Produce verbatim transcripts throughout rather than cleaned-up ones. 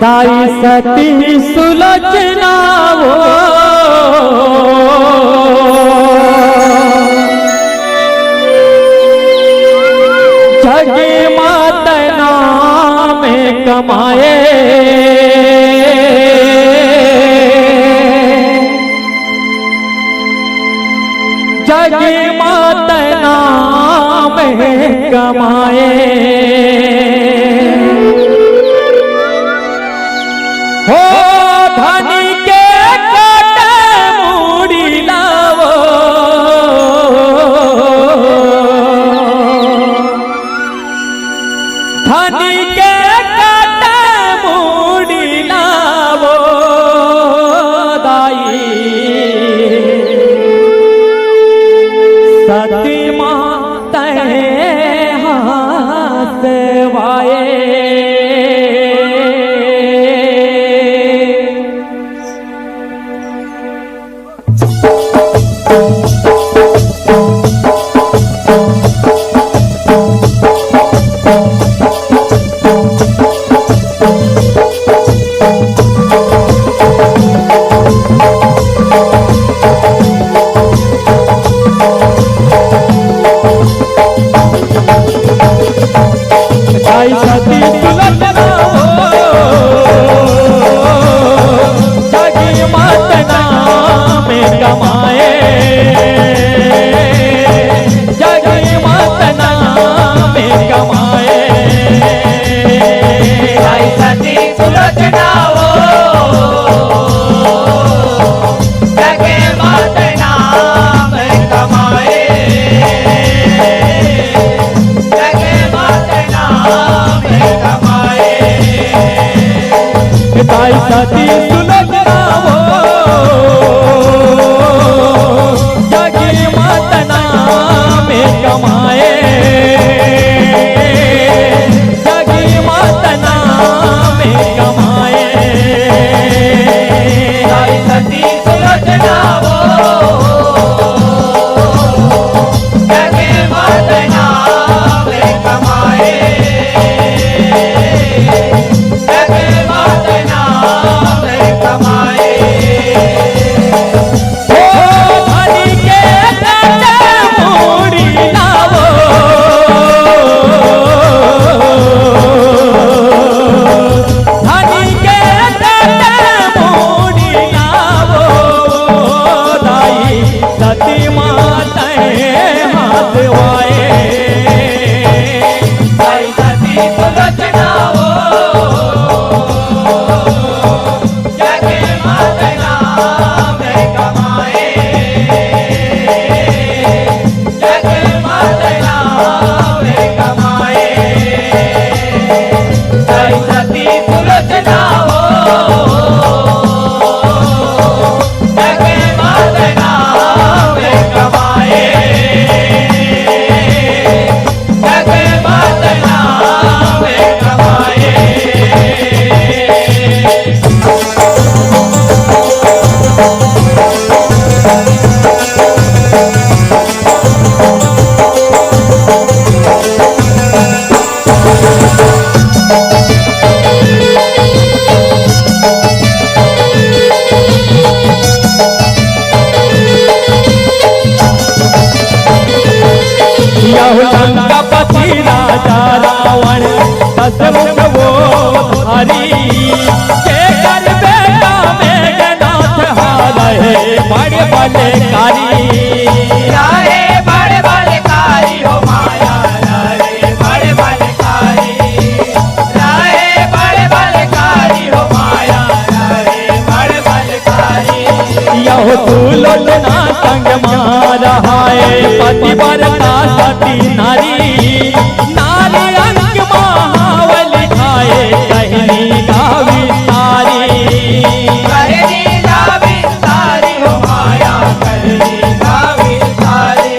ताई सती सुलोचना वो, जग मात नाम कमाए। जग मात नाम कमाए। हो धनी के काटे मूड़ी लावो, धनी के काटे मूड़ी लावो दाई। सती माँ तहे हाथ वाए। ताई सती सुलोचना हो, जग मात नाम कमाए, जग मात नाम कमाए। ताई सती सुलोचना हो, जग मात नाम कमाए, जग मात नाम कमाए। ताई सती सुलोचना वो, जग मात नाम कमाए, जग मात नाम कमाए। ताई सती सुलोचना वो, जग मात नाम कमाए, जग मात नाम कमाए। ओ धनी के काटे मूड़ी लावो, धनी के काटे मूड़ी लावो दाई, सती माँ तहे हाथ वाए। ताई सती सुलोचना वो, जग मात नाम कमाए, जग मात नाम कमाए। ताई सती सुलोचना वो, जग मात नाम कमाए, जग मात नाम कमाए। यहु लंकापति राजा रावण दस मुख वो धारी, जेकर बेटा मेघनाथ हारहे बड़ बलकारी। हारहे बड़ बलकारी हो माया, हारहे बड़ बलकारी। हारहे बड़ बलकारी हो माया, हारहे बड़ बलकारी। यहु सुलोचना संग मा रहाए, पतिव्रता सती नारी। नारी अंक मा हावै लिखाए, कहनी ला विस्तारी। कहनी ला विस्तारी हो माया, कहनी ला विस्तारी।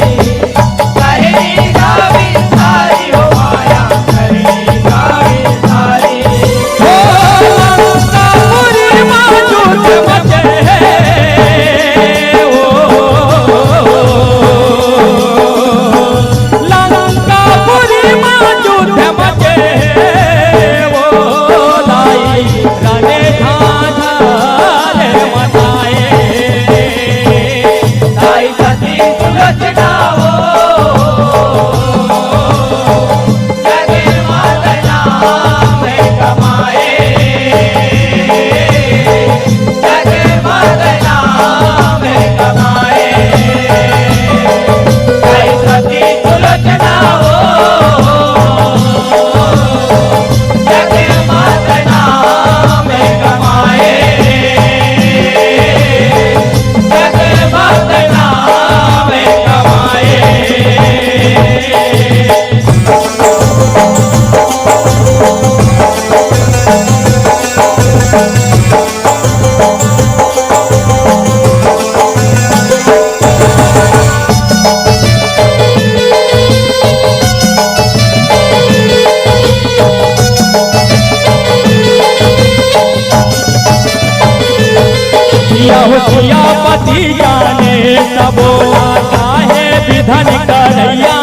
या पति जाने सबो ला काहे विधन करैया।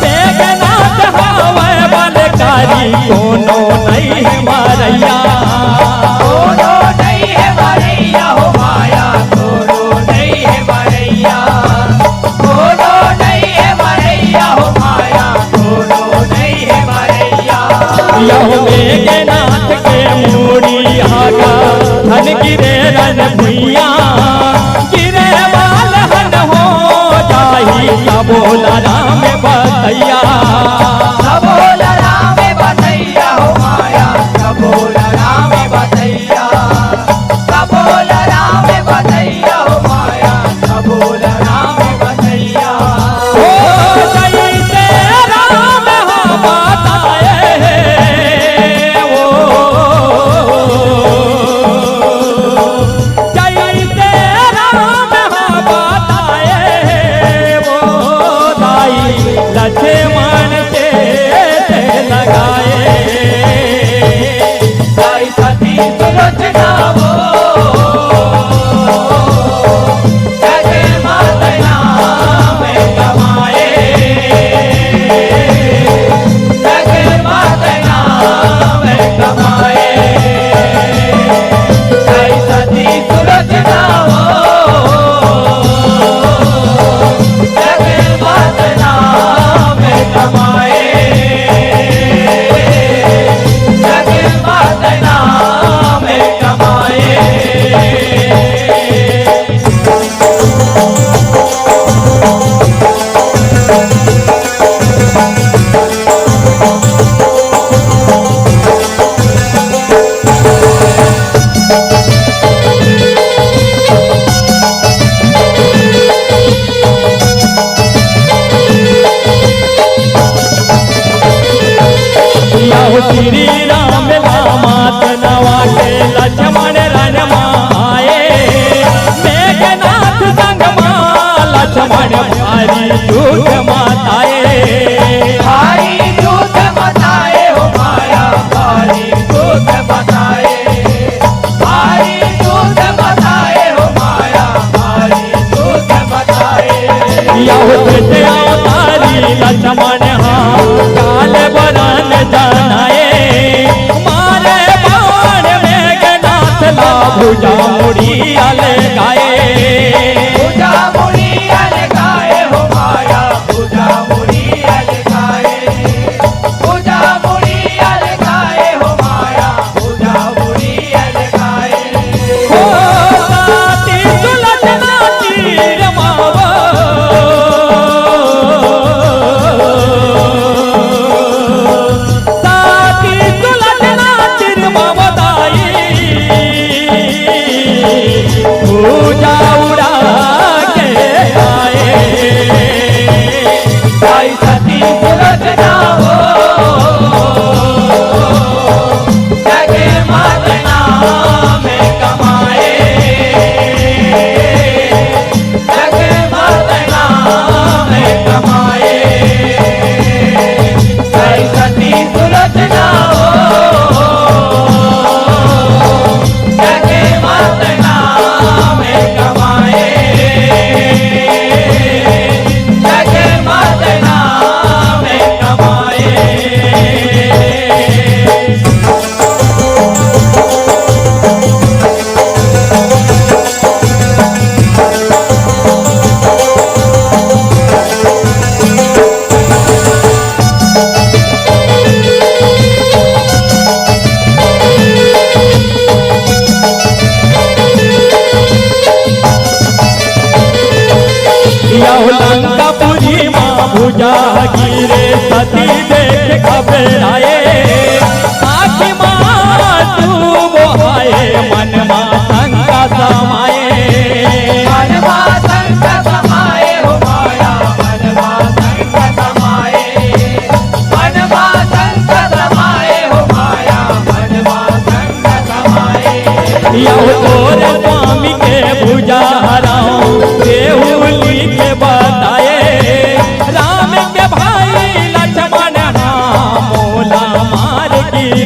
मेघनाथ हवय बलकारी कोनो नइ हे मरैया। कोनो नइ हे मरैया हो माया, कोनो नइ हे मरैया। कोनो नइ हे मरैया हो माया, कोनो नइ हे मरैया। यहू मेघनाथ के मुड़ी आगा, धन गिरे रन भुइयां। गिरे वाला हन हो जाही, सबो ला राम बसैया। सबो ला राम बसैया हो माया, सबो ला राम बसैया। सबो ला राम बसैया हो माया, सबो ला राम बसैया। ओ जैसे राम ह बताए हे, ओ जैसे राम ह बताए हे, ओ दाई लक्ष्मण के लगाए। दाई सती सुलोचना वो, जग मात नाम कमाए, जग मात नाम कमाए। दाई सती सुलोचना वो, जग मात नाम कमाए, जग मात नाम कमाए। यहू श्री राम ला मात नवा के लक्ष्मण रन मा आए। मेघनाथ संग मा लक्ष्मण भारी झूठ मताए। भारी झूठ मताए हो माया, भारी झूठ मताए। भारी झूठ मताए हो माया, भारी झूठ मताए। यहू त्रेता अवतारी लक्ष्मण हा, काल बरन जनाए। मारे बाण मेघनाथ ला, भुजा मुड़ी अलगाए। भुजा मुड़ी अलगाए हो माया, भुजा मुड़ी अलगाए। भुजा मुड़ी अलगाए हो माया, भुजा मुड़ी अलगाए। हो साती सुलोचना तीर मावा, साती सुलोचना तीर मावा दाई, भुजा उड़ा के आए। दाई सती सुलोचना वो, जग मात नाम कमाए, जग मात नाम कमाए। दाई सती सुलोचना वो, जग मात नाम कमाए, जग मात नाम कमाए। यहू लंकापुरी मा भुजा गिरे, सती देख घबराए। आँखी मा आँसू बोहाए, मन मा शंका समाए। मन मा शंका समाए हो माया, मन मा शंका समाए। मन मा शंका समाए हो माया, मन मा शंका समाए। यहू तोर स्वामी के भुजा हराओ, देहू लिख बताए। राम के भाई लक्ष्मण हा, मोला मार की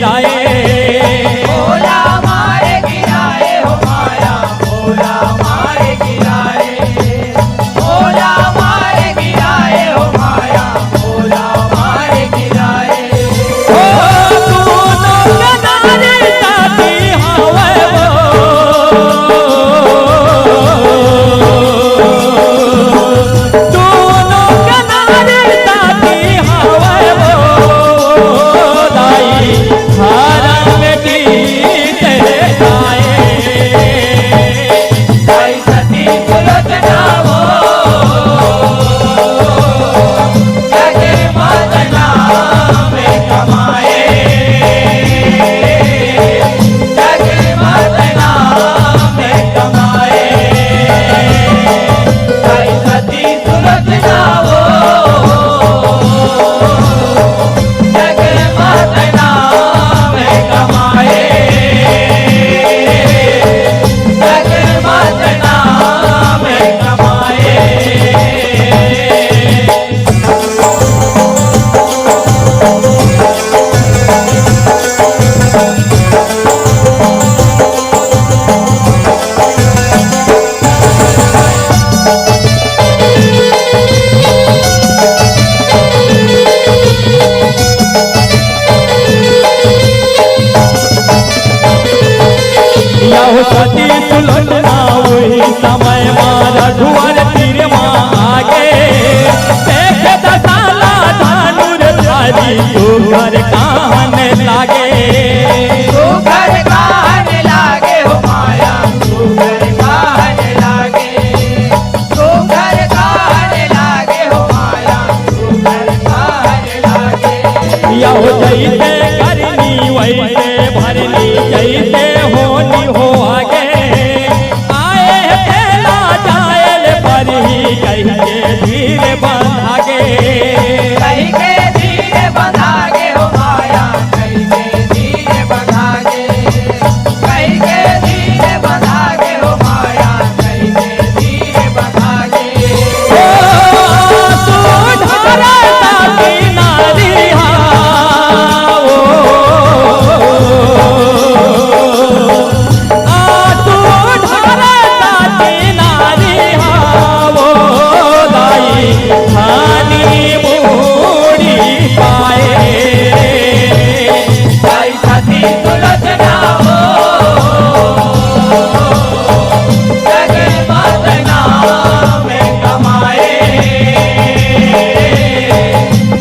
सती सुलोचना उही समय मा रघुवर तीर मा आगे। देखे दशा ला धनुर धारी सुघर काहन लागे। सुघर काहन लागे हो माया, सुघर काहन लागे। सुघर काहन लागे हो माया, सुघर काहन लागे। यहो जैसे करनी वैसे भरनी, जैसे होनी हो आगे। आए हे तेला जाए ले परही, कहि के धीर बंधा गे। कहि के धीर बंधा गे हो माया, कहि के धीर बंधा गे। कहि के धीर बंधा गे हो माया, कहि के धीर बंधा गे। ओ, तू ढारे ताती नारी हा, ओ, आ, तू ढारे ताती नारी हा, ओ, दाई, हानी मूड़ी पाए। सती सुलोचना हो, जग मात नाम कमाए,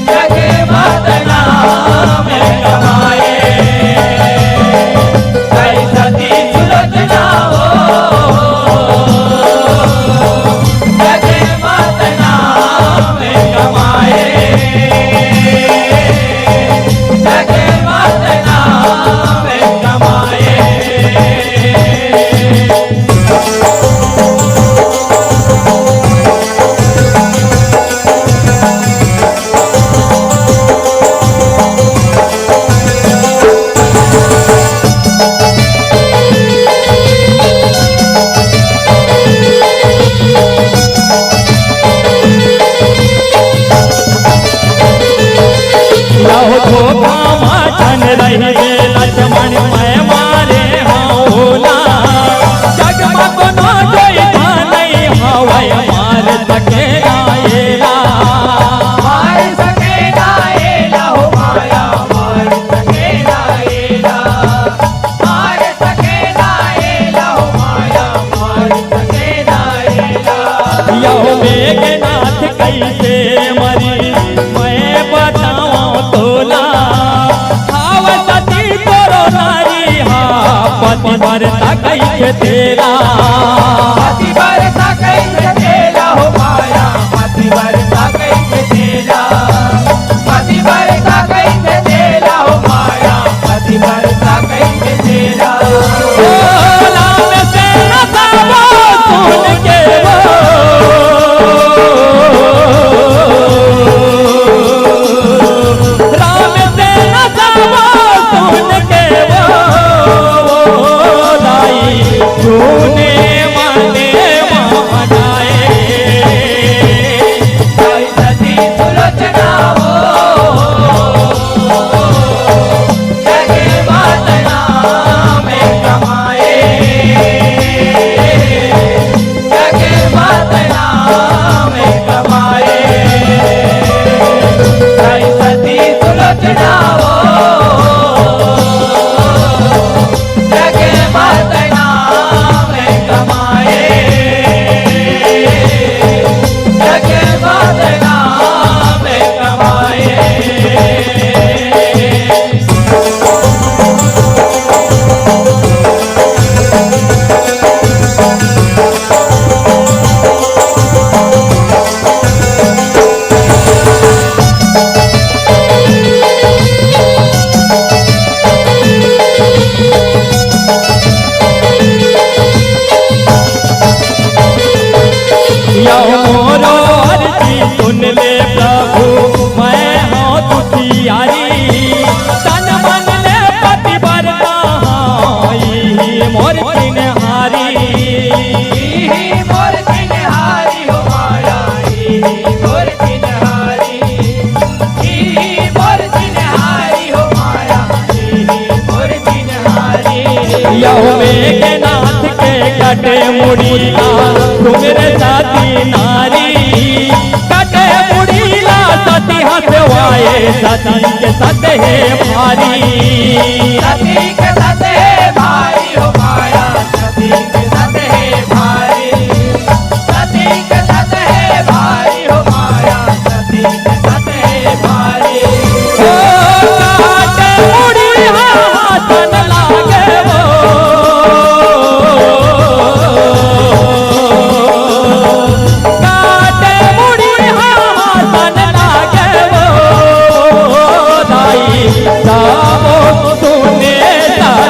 जग मात नाम कमाए। सती सुलोचना हो, जग मात नाम कमाए, जग मात नाम कमाए। यहो धोखा मा झन रहिबे लक्ष्मण, मैं मारे हंव ओला। जग मा कोनो जोइधा नइ हवय, मार सके ना एला। मार सके ना एला हो माया, मार सके ना एला। मार सके ना एला हो माया, मार सके ना एला। यहो मेघनाथ कइसे मरी, मैं बतावंव तोला। हावय सती तोरो नारी हा, पतिव्रता कहिथे तेला। पतिव्रता कहिथे तेला हो माया, पतिव्रता कहिथे तेला। पतिव्रता कहिथे तेला हो माया, पतिव्रता कहिथे तेला। ओ राम से न जावो सुन के वो, राम से न जावो सुन के वो, वो दाई सुने मने मनाए। सती सुलोचना हो, जग मात नाम कमाए, जग मात नाम कमाए। सती सुलोचना हो, जग मात नाम कमाए, जग मात नाम कमाए। यहो मोरो अर्जी सुन ले प्रभु, मैं हंव दुखियारी। तन मन ले पतिव्रता हंव, इही मोर चिन्हारी। इही मोर चिन्हारी हो माया, इही मोर चिन्हारी। इही मोर चिन्हारी हो माया, इही मोर चिन्हारी। यहो मेघनाथ के कटे मुड़ी ला, सुमिर सती नारी। कटे मुड़ी ला सती हंसवाए, सती के सत हे भारी। सती के सत हे भारी हो माया,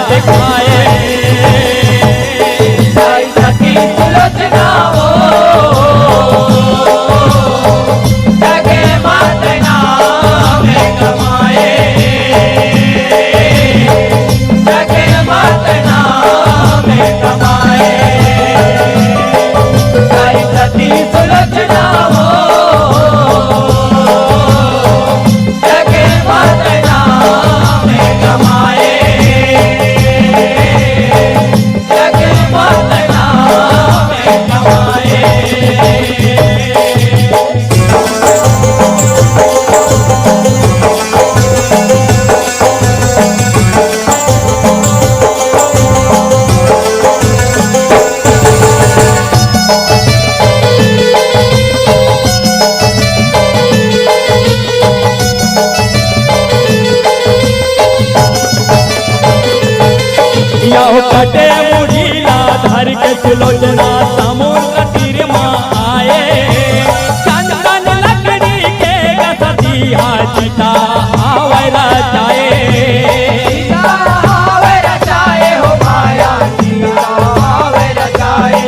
दिखाए। जय सती सुलोचना हो, जगे मात नाम कमाए, जगे मात नाम कमाए। जय सती सुलोचना हो, जगे मात नाम कमाए, जगे मात नाम कमाए। यहो कटे मुड़ी ला धर के सुलोचना समुद्र तीर मा आए। चंदन लकड़ी के गसती हा चिता हावै रचाए। चिता हावै रचाए हो माया, चिता हावै रचाए।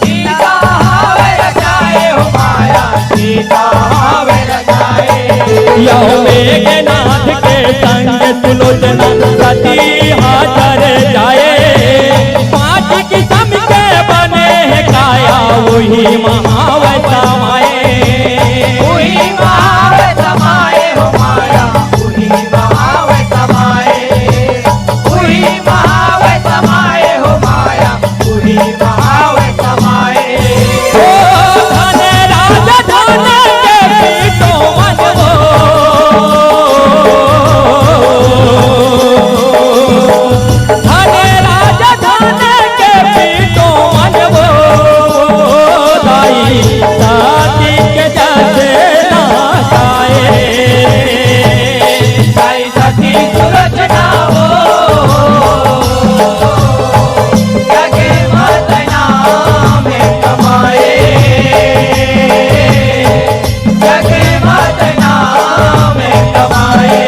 सीता हावै रचाए हो माया, सीता हावै रचाए। यहो मेघनाथ के संग सुलोचना सती हा चर जाए। पांच किसम के बने हे काया, उही मा हावै समाए। उही मा हावै समाए हो माया, उही मा हावै समाए। उही मा हावै समाए हो माया, उही मा हावै समाए। ओ धन राज धन के पीटो मन वो। धन राज धन के पीटो मन वो। दाई सती के जस ना गाए। सती सुलोचना हो, जगे मात नाम कमाए, जगे मात नाम कमाए।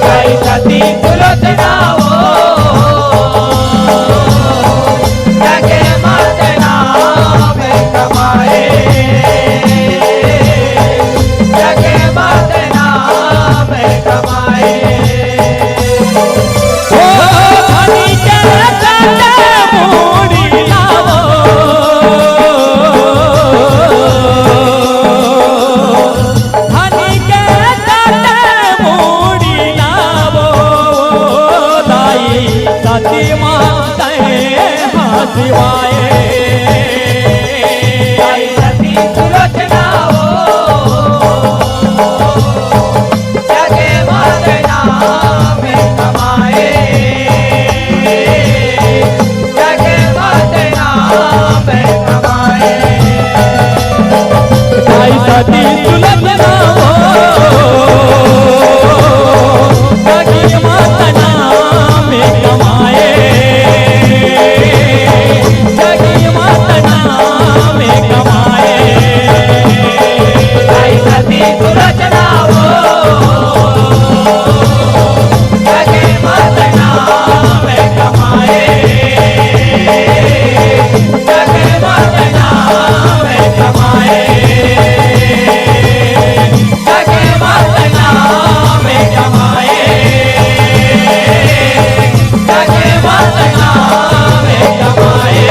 जय सती सुलोचना हो, जगे मात नाम कमाए, जगे मात नाम कमाए। ओ धनी के काटे मुड़ी लावो, धनी के काटे मुड़ी लावो, दाई सती मातै हा सिवाए। दाई सती सुलोचना हो, जगे मात नाम कमाए, जगे मात नाम कमाए। जय सती सुलोचना हो, जगे मात नाम कमाए, जगे मात नाम कमाए। जय सती सुलोचना हो, जगे मात नाम कमाए, जगे मात नाम कमाए, जगे मात नाम कमाए, जगे मात नाम कमाए।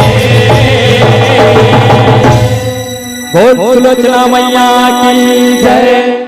बोल सुलोचना मैया की जय।